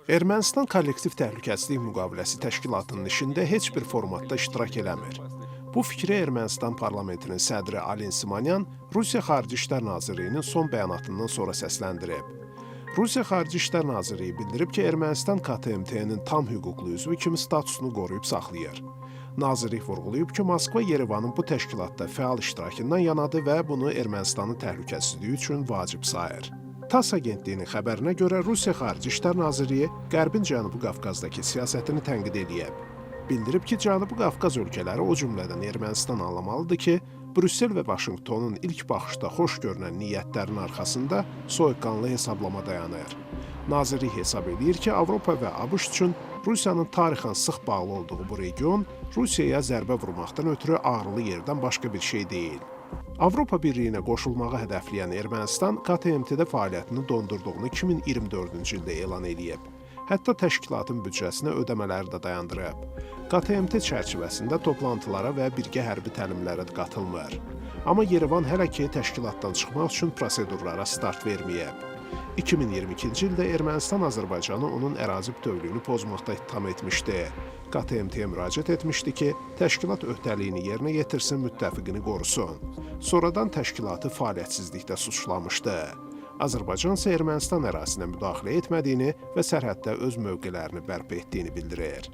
Ermənistan Kollektiv Təhlükəsizlik Müqaviləsi Təşkilatının işində heç bir formatda iştirak eləmir. Bu fikri Ermənistan parlamentinin sədri Alen Simonyan Rusiya Xarici İşlər Nazirliyinin son bəyanatından sonra səsləndirib. Rusiya Xarici İşlər Nazirliyi bildirib ki, Ermənistan KTMT-nin tam hüquqlu üzvü kimi statusunu qoruyub saxlayır. Nazirlik vurğulayıb ki, Moskva Yerevanın bu təşkilatda fəal iştirakından yanadır və bunu Ermənistanın təhlükəsizliyi üçün vacib sayır. TASS agentliyinin xəbərinə görə Rusiya Xarici İşlər Nazirliyi Qərbin Cənubi Qafqazdakı siyasətini tənqid eləyib. Bildirib ki, Cənubi Qafqaz ölkələri, o cümlədən Ermənistan anlamalıdır ki, Brüssel və Vaşinqtonun ilk baxışda xoş görünən niyyətlərin arxasında soyuqqanlı hesablama dayanır. Nazirlik hesab eləyir ki, Avropa və ABŞ üçün Rusiyanın tarixən sıx bağlı olduğu bu region Rusiyaya zərbə vurmaqdan ötürü ağrılı yerdən başqa bir şey deyil. Avropa Birliyinə qoşulmağı hədəfləyən Ermənistan KTMT-də fəaliyyətini dondurduğunu 2024-cü ildə elan eləyib. Hətta təşkilatın büdcəsinə ödəmələri də dayandırıb. KTMT çərçivəsində toplantılara və birgə hərbi təlimlərə də qatılmır. Amma Yerevan hələ ki təşkilatdan çıxmaq üçün prosedurlara start verməyib. 2022-ci ildə Ermənistan Azərbaycanı onun ərazi bütövlüyünü pozmaqda ittiham etmişdi. KTMT-yə müraciət etmişdi ki, təşkilat öhdəliyini yerinə yetirsin, müttəfiqini qorusun. Sonradan təşkilatı fəaliyyətsizlikdə suçlamışdı. Azərbaycan isə Ermənistan ərazisinə müdaxilə etmədiyini və sərhəddə öz mövqelərini bərpa etdiyini bildirir.